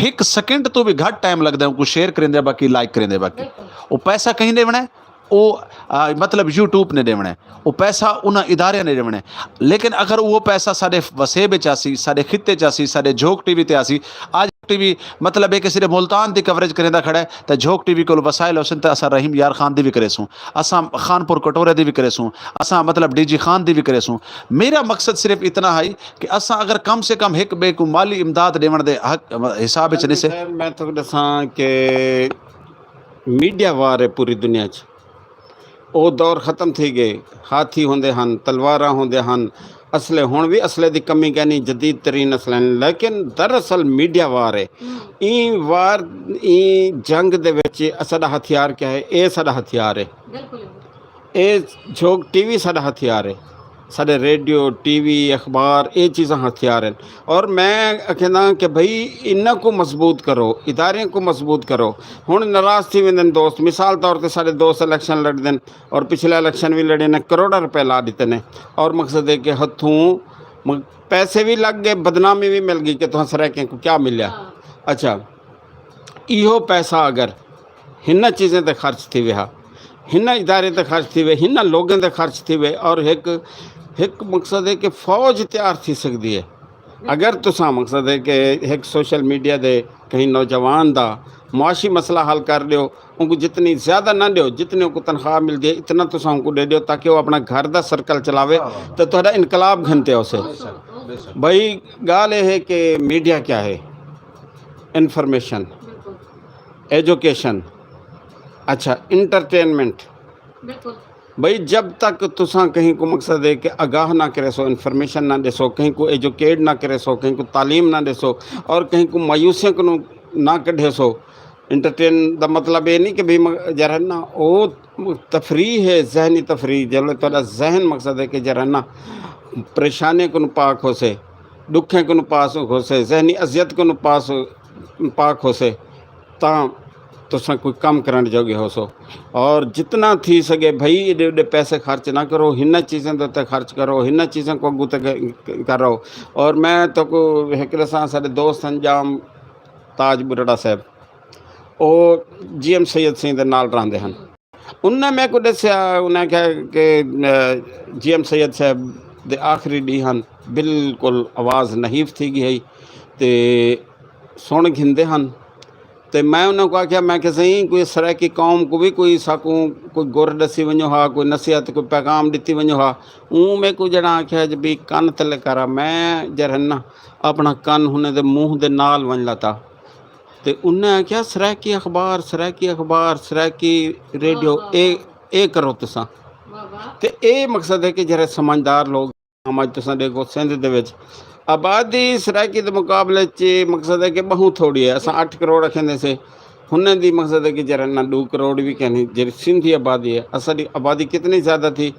ہک سیکنڈ توں وی گھٹ ٹائم لڳدا ہے اونکوں شیئر کریندے، باقی لائک کریندے، باقی او پیسہ کہیں ݙیوݨا ہے؟ او، آ، مطلب یوٹیوب نے ݙیوݨے، او پیسہ انہاں اداریاں نے ݙیوݨے۔ لیکن اگر او پیسہ ساݙے وسیب وچ آسی، ساݙے خطے وچ آسی، ساݙے جھوک ٹی وی تے آسی، اڄ ٹی وی مطلب ہے کہ صرف ملتان دی کوریج کریندا کھڑا ہے، تے جھوک ٹی وی کول وسائل ہوسن تے اساں رحیم یار خان دی وی کریسوں، اساں خان پور کٹورے دی وی کریسوں، اساں مطلب ڈی جی خان دی وی کریسوں۔ میرا مقصد صرف اتنا ہئی کہ اساں اگر کم سے کم ہک ٻئے کوں مالی امداد ݙیوݨ دے حق، حساب وچ نسے۔ میں تو ݙساں کہ میڈیا وار ہے پوری دنیا چ۔ او دور ختم تھی ڳئے۔ ہاتھی ہوندے ہن، تلواراں ہوندے ہن، اسلحے، ہݨ وی اسلحے دی کمی کینی، جدید ترین اسلحے ہن، لیکن دراصل میڈیا وار ہے۔ ایں وار، ایں جنگ دے وچ اساݙا ہتھیار کیا ہے؟ اے ساݙا ہتھیار ہے۔ اے جھوک ٹی وی ساݙا ہتھیار ہے۔ ساݙے ریڈیو، ٹی وی، اخبار، اے چیزاں ہتھیار ہن۔ اور میں اکھینداں کہ بھئی انہاں کوں مضبوط کرو، اداریاں کوں مضبوط کرو۔ ہݨ ناراض تھی ویندن دوست، مثال طور تے ساݙے دوست الیکشن لڑدن اور پچھلے الیکشن وی لڑے نے، کروڑاں روپے لا ݙتے نے، اور مقصد ہے کہ ہتھوں م-، پیسے وی لڳ ڳئے، بدنامی وی مل ڳئی کہ تہاں سرائیکیں کوں کیا ملیا۔ اچھا، ایہو پیسہ اگر ہنہاں چیزیں تے خرچ تھیوے ہا، ہنہاں اداریں تے خرچ تھیوے، ہنہاں لوگیں تے خرچ تھیوے، اور ہک، ہک مقصد ہے کہ فوج تیار تھی سڳدی ہے۔ اگر تساں مقصد ہے کہ ہک سوشل میڈیا دے کہیں نوجوان دا معاشی مسئلہ حل کر ݙیو، اونکوں جتنی زیادہ نہ ݙیو، جتنی اونکوں تنخواہ ملدی ہے اتنا تساں اونکوں ݙے ݙیو تاکہ او اپݨا گھر دا سرکل چلاوے، تے تہاݙا انقلاب گھن تے ہوسے۔ بھئی، ڳالھ اے ہے کہ میڈیا کیا ہے؟ انفارمیشن، ایجوکیشن، اچھا، انٹرٹینمنٹ۔ بھئی، جب تک تساں کہیں کوں مقصد ہے کہ آگاہ نہ کریسو، انفارمیشن نہ ݙیسو، کہیں کوں ایجوکیٹ نہ کریسو، کہیں کوں تعلیم نہ ݙیسو، اور کہیں کوں مایوسیاں کنوں نہ کڈھیسو۔ انٹرٹین دا مطلب اے نہیں کہ بھئی م-، یار ہے نا، او تفریح ہے، ذہنی تفریح۔ جب تہاݙا ذہن مقصد ہے کہ یار ہے نا، پریشانیاں کنوں پاک ہوسے، ݙکھیں کنوں پاس ہوسے، ذہنی اذیت کنوں پاس، پاک ہوسے، تاں تساں کوئی کم کرݨ جوڳے ہوسو۔ اور جتنا تھی سڳے بھئی، ایݙے وݙے پیسے خرچ نہ کرو، ہنہاں چیزیں دے اتے خرچ کرو، ہنہاں چیزیں کوں اڳوں تے ک-، کرو۔ اور میں تہاکوں ہک ݙساں، ساݙے دوست ہن ڄام تاج ٻرڑا صاحب، او جی ایم سید سئیں دے نال رہندے ہن۔ انہاں میکوں ݙسیا، انہاں آکھیا کہ، اے، جی ایم سید صاحب دے آخری ݙینہہ ہن، بالکل آواز نحیف تھی ڳئی ہئی تے سݨ گھندے ہن۔ تے میں انہاں کوں آکھیا، میں کہ سئیں، کوئی سرائیکی قوم کوں وی کوئی ساکوں کوئی گر ݙسی ونڄو ہا، کوئی نصیحت، کوئی پیغام ݙتی ونڄو ہا۔ اوں میکوں جݙاں آکھیا جو بھئی کن تلے کر آ، میں جیڑھا نا اپݨا کن ہنے دے منہ دے نال ونڄ لاتا۔ تے انہیں آکھیا، سرائیکی اخبار، سرائیکی اخبار، سرائیکی ریڈیو، اے اے کرو تساں۔ تے اے مقصد ہے کہ جڑے سمجھدار لوگ ہم اڄ تساں ݙیکھو سندھ دے وچ آبادی سرائیکی دے مقابلے چ مقصد ہے کہ ٻہوں تھوڑی ہے۔ اساں اٹھ کروڑ رکھیندے سے، ہنیں دی مقصد ہے کہ جڑا نہ ݙو کروڑ وی کینی، جڑی سندھی آبادی ہے۔ اساݙی آبادی کتنی زیادہ تھی،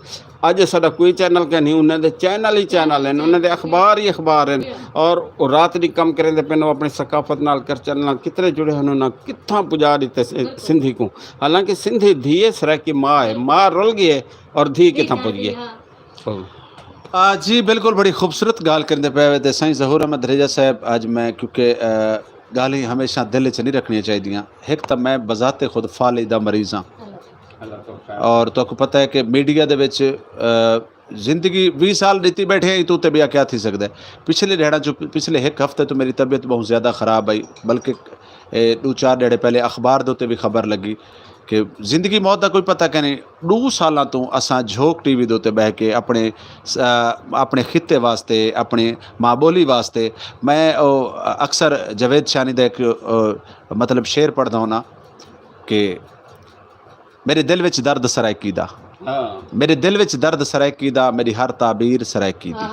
اڄ اساݙا کوئی چینل کینی، انہیں دے چینل ہی چینل ہیں، انہیں دے اخبار ہی اخبار ہیں، اور او رات ݙینہہ کم کریندے پئن، او اپݨی ثقافت نال، کلچر نال کتنے جڑے ہن، انہاں کتھاں پڄا ݙتے س-، سندھی کوں۔ حالانکہ سندھی دھی ہے، سرائیکی ماء ہے، ماء رل ڳئی ہے اور دھی کتھاں پڄ ڳئی ہے۔ آ، جی بالکل، بڑی خوبصورت ڳالھ کریندے پئے وے۔ تے سائیں ظہور احمد دھریجہ صاحب، اڄ میں کیونکہ، آ، ڳالھیں ہمیشہ دل وچ نہیں رکھݨیاں چاہیدیاں۔ ہک تاں میں بذات خود فالج دا مریض ہاں، اور تہاکوں پتہ ہے کہ میڈیا دے وچ، آ، زندگی ویہہ سال ݙتی ٻیٹھے ہیں، اتوں تے ٻیا کیا تھی سڳدا ہے؟ پچھلے ݙیہاڑاں چوں، پچھلے ہک ہفتے توں میری طبیعت ٻہوں زیادہ خراب ہئی، بلکہ اے ݙو چار ݙیہاڑے پہلے اخبار دے اتے وی خبر لڳی کہ زندگی موت دا کوئی پتہ کائنی۔ ݙو سالاں توں اساں جھوک ٹی وی دے اتے ٻہہ کے اپݨے س-، اپݨے خطے واسطے، اپݨی ماں ٻولی واسطے، میں او اکثر جاوید شانی دا ہک، او، مطلب، شعر پڑھدا ہوناں کہ میݙے دل وچ درد سرائیکی دا۔ میݙے دل وچ درد سرائیکی دا، میݙی ہر تعبیر سرائیکی دی۔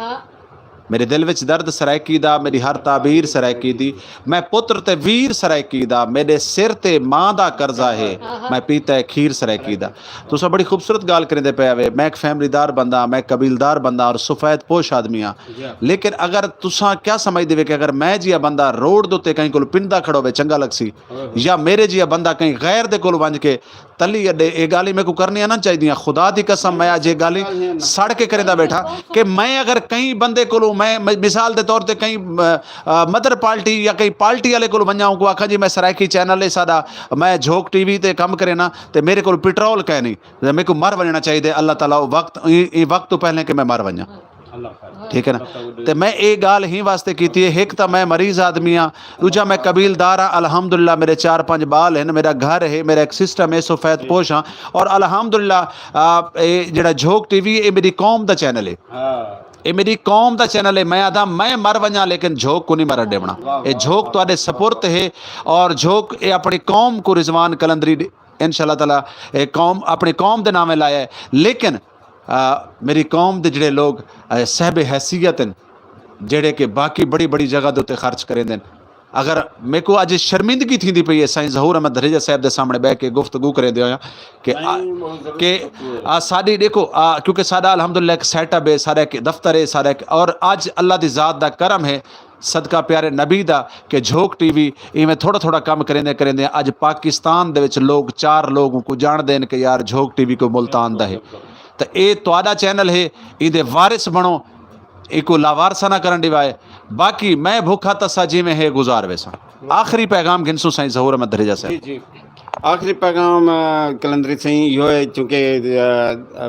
میݙے دل وچ درد سرائیکی دا، میݙی ہر تعبیر سرائیکی دی۔ میں پتر تے ویر سرائیکی دا، میݙے سر تے ماں دا قرضہ ہے، میں پیتا ہے کھیر سرائیکی دا۔ تساں بڑی خوبصورت ڳالھ کریندے پئے وے۔ میں ہک فیملی دار بندہ، میں قبیلدار بندہ اور سفید پوش آدمی ہاں۔ لیکن اگر تساں کیا سمجھدے وے کہ اگر میں جیہا بندہ روڈ دے اتے کہیں کول پندا کھڑا ہووے چنڳا لڳسی، یا میݙے جیہا بندہ کہیں غیر دے کول ونڄ کے تلی اݙے، اے ڳالھیں میکوں کرݨیاں نہ چاہیدیاں۔ خدا دی قسم، میں اڄ اے ڳالھیں سڑ کے کریندا ٻیٹھاں کہ میں اگر کہیں بندے کولوں، میں م-، مثال دے طور تے کہیں، آ، آ، مدر پارٹی یا کہیں پارٹی والے کولوں ونڄاں، اونکوں آکھاں، "جی، میں سرائیکی چینل ہے ساݙا، میں جھوک ٹی وی تے کم کرینداں، تے میݙے کول پٹرول کائنی، تے میکوں مر ونڄݨا چاہیدے، اللہ تعالیٰ او وقت، ایں، ایں وقت توں پہلے کہ میں مر ونڄاں۔" ٹھیک ہے نا؟ تے میں اے ڳالھ ہی واسطے کیتی ہے، ہک تاں میں مریض آدمی ہاں، ݙوجھا میں قبیلدار ہاں، الحمدللہ میݙے چار پنج ٻال ہن، میݙا گھر ہے، میݙا ہک سسٹم ہے، سفید پوش ہاں، اور الحمدللہ، آ، اے جڑا جھوک ٹی وی ہے، اے میݙی قوم دا چینل ہے۔ اے میݙی قوم دا چینل ہے۔ میں آہداں میں مر ونڄاں لیکن جھوک کوں نہیں مرݨ ݙیوݨا۔ اے جھوک تہاݙے سپرد ہے، اور جھوک اے اپݨی قوم کوں رضوان قلندری ݙے-، انشاءاللہ تعالیٰ اے قوم اپݨی قوم دے ناویں لایا ہے۔ لیکن آ، میݙی قوم دے جڑے لوگ، آ، صاحب حیثیت ہن، جڑے کہ باقی بڑی بڑی جگہ دے اتے خرچ کریندے ہن، اگر میکوں اڄ شرمندگی تھیندی پئی ہے سائیں ظہور احمد دھریجہ صاحب دے سامݨے ٻہہ کے گفتگو کریندے ہوئے کہ آ، کہ آ، ساݙی ݙیکھو، آ، کیونکہ ساݙا الحمدللہ ہک سیٹ اپ ہے، ساݙا ہک دفتر ہے، ساݙا ہک، اور اڄ اللہ دی ذات دا کرم ہے، صدقہ پیارے نبی دا کہ جھوک ٹی وی ایویں تھوڑا تھوڑا کم کریندے کریندے اڄ پاکستان دے وچ لوگ چار لوگ اونکوں ڄاݨدے ہن کہ یار جھوک ٹی وی کوئی ملتان دا ہے۔ تے اے تہاݙا چینل ہے، ایندے وارث بݨو، ایکوں لاوارثہ نہ کرݨ ݙیوائے۔ باقی میں بھکھا تسا جیویں ہے گزار ویساں۔ آخری پیغام گھنسوں سائیں ظہور احمد دھریجہ صاحب۔ جی، جی۔ آخری پیغام، آ، قلندری سائیں، ایہو ہے، چونکہ، آ، آ،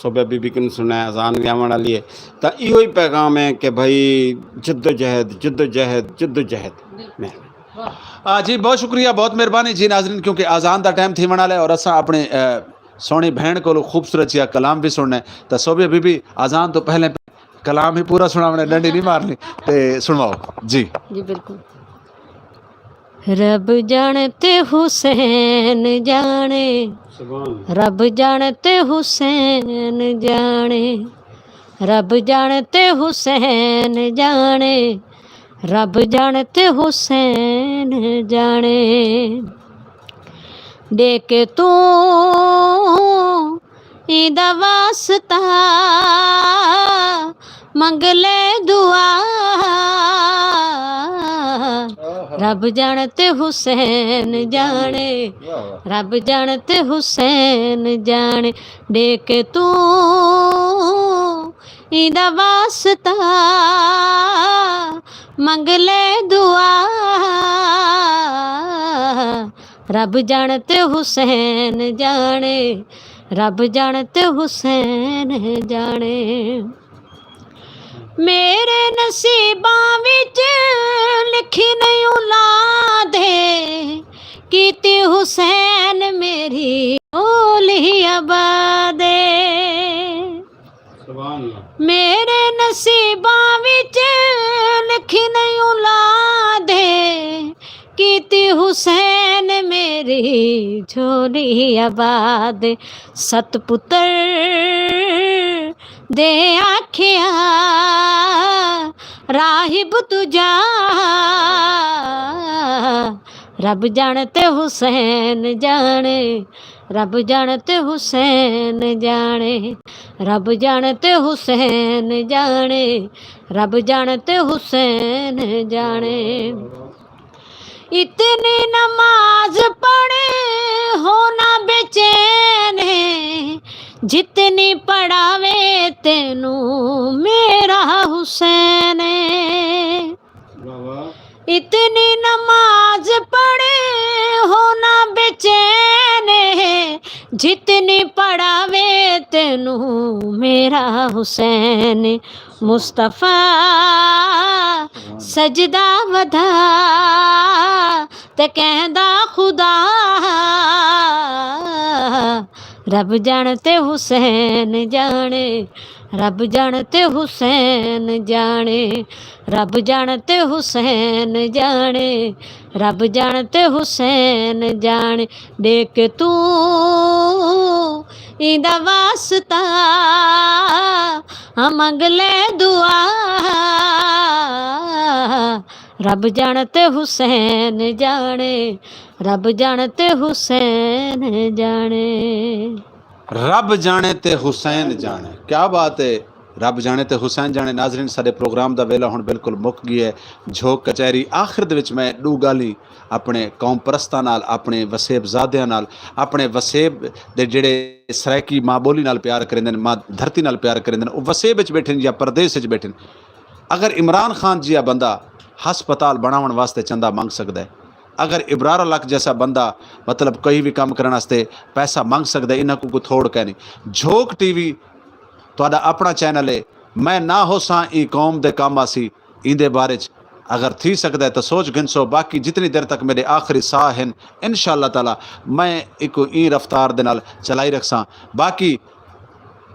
صبح بی بی کوں سݨنا ہے، اذان وی آوݨ والی ہے، تاں ایہو ہی پیغام ہے کہ بھائی، جدوجہد، جدوجہد، جدوجہد۔ آ، جی، بہت شکریہ، بہت مہربانی جی ناظرین، کیونکہ اذان دا ٹائم تھیوݨ والا ہے اور اساں اپݨے، آ، سوہݨی بھیݨ کولوں خوبصورت جیہا کلام وی سݨنا ہے۔ تاں صبح بی بی، اذان توں پہلے کلام ہی پورا سݨاوݨا ہے، ݙنڈی نہیں مارنی۔ تے سݨواؤ۔ جی۔ جی، بالکل۔ رب ڄاݨے تے حسین ڄاݨے، رب ڄاݨے تے حسین ڄاݨے، رب ڄاݨے تے حسین ڄاݨے، رب ڄاݨے تے حسین ڄاݨے۔ ݙے کے توں ایندا واسطہ، منگ لے دعا۔ رب ڄاݨے تے حسین ڄاݨے، رب ڄاݨے تے حسین ڄاݨے۔ ݙے کے توں ایندا واسطہ، منگ لے دعا۔ رب ڄاݨے تے حسین ڄاݨے، رب ڄاݨے تے حسین ڄاݨے۔ میݙے نصیباں وچ لکھی نہیں اولاد ہے، کیتی حسین میری اولی آباد ہے۔ میݙے نصیباں وچ لکھی نہیں اولاد ہے، کیتی حسین میری جھولی آباد، ست پتر دے آکھیا، راہب تجا، رب جان تے حسین جانے، رب جان تے حسین جانے، رب جان تے حسین جانے، رب جان تے حسین جانے۔ اتنی نماز پڑھے ہونا بے چین ہے، جتنی پڑھاوے تینوں میرا حسین ہے۔ واہ واہ۔ اتنی نماز پڑھے ہونا بے چین ہے، جتنی پڑھاوے تینوں میرا حسین۔ مصطفیٰ سجدہ ودھا تے کہندا خدا، رب جان تے حسین جانے، رب جان تے حسین جانے، رب جان تے حسین جانے، رب جان تے حسین جانے۔ ݙیکھ توں ایندا واسطہ، ہاں منگ لے دعا، رب جان تے حسین جانے، رب جان تے حسین جانے۔ رب جانے تے حسین جانے۔ کیا بات ہے، رب جانے تے حسین جانے۔ ناظرین، ساݙے پروگرام دا ویلا ہݨ بالکل مک ڳیا ہے۔ جھوک کچہری آخر دے وچ میں ݙو ڳالھیں اپݨے قوم پرستاں نال، اپݨے وسیب زادیاں نال، اپݨے وسیب دے جڑے سرائیکی ماں ٻولی نال پیار کریندن، ماں دھرتی نال پیار کریندن، او وسیب وچ ٻیٹھن یا پردیس وچ ٻیٹھن، اگر عمران خان جیہا بندہ ہسپتال بݨاوݨ واسطے چندہ منگ سڳدا ہے، اگر ابرار الحق جیسا بندہ، مطلب، کوئی وی کم کرݨ واسطے پیسہ منگ سڳدا ہے، انہاں کوں کوئی تھوڑ کائنی۔ جھوک ٹی وی تہاݙا اپݨا چینل ہے، میں نہ ہوساں ایں قوم دے کم آسی، ایندے بارے چ اگر تھی سڳدا ہے تاں سوچ گھنسو، باقی جتنی دیر تک میݙے آخری ساہ ہن، انشاءاللہ تعالیٰ میں ایکوں ایں رفتار دے نال چلائی رکھساں۔ باقی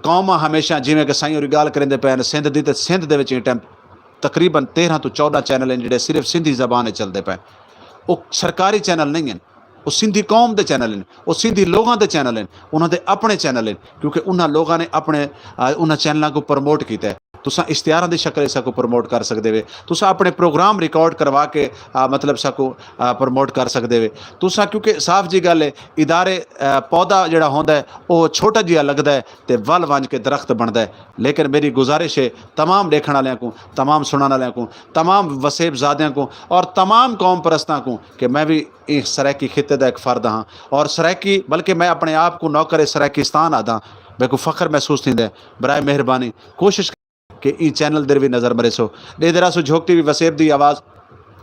قوماں ہمیشہ، جیویں کہ سائیں ہوری ڳالھ کریندے پئے ہن، سندھ دی، تے سندھ دے وچ ایں ٹائم تقریباً تیرھاں توں چوݙاں چینل ہن جیڑھے صرف سندھی زبان وچ چلدے پئے ہن۔ او سرکاری چینل نہیں ہن، او سندھی قوم دے چینل ہن، او سندھی لوگاں دے چینل ہن، انہاں دے اپݨے چینل ہن، کیونکہ انہاں لوگاں نے اپݨے، آ، انہاں چینلاں کوں پروموٹ کیتا ہے۔ تساں اشتہاراں دی شکل وچ ساکوں پروموٹ کر سڳدے وے، تساں اپݨے پروگرام ریکارڈ کروا کے، آ، مطلب، ساکوں، آ، پروموٹ کر سڳدے وے۔ تساں، کیونکہ صاف جی ڳالھ ہے، ادارے، آ، پودا جیڑھا ہوندا ہے، او چھوٹا جیہا لڳدا ہے تے ول ونڄ کے درخت بݨدا ہے۔ لیکن میݙی گزارش ہے تمام ݙیکھݨ آلیاں کوں، تمام سݨݨ آلیاں کوں، تمام وسیب زادیاں کوں اور تمام قوم پرستاں کوں کہ میں وی ایں سرائیکی خطے دا ہک فرد ہاں اور سرائیکی، بلکہ میں اپݨے آپ کوں نوکر سرائیکستان آہداں، میکوں فخر محسوس تھیندا ہے۔ برائے مہربانی کوشش کہ ایں چینل دے وی نظر مریسو۔ ݙیہدے رہسو جھوک ٹی وی وسیب دی آواز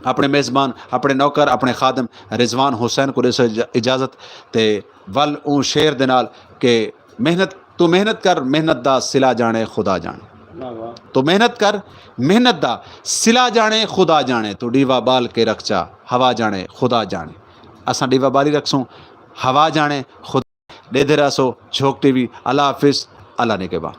اپݨے میزبان، اپݨے نوکر، اپݨے خادم رضوان حسین کوں ݙیسو اج-، اجازت تے ول اوں شعر دے نال کہ محنت، توں محنت کر، محنت دا صلہ ڄاݨے خدا ڄاݨے۔ واہ واہ۔ توں محنت کر، محنت دا صلہ ڄاݨے خدا ڄاݨے، توں ݙیوا ٻال کے رکھ چا، ہوا ڄاݨے خدا ڄاݨے۔ اساں ݙیوا ٻالی رکھسوں، ہوا ڄاݨے خدا۔ ݙیہدے رہسو جھوک ٹی وی۔ اللہ حافظ، اللہ نگہبان۔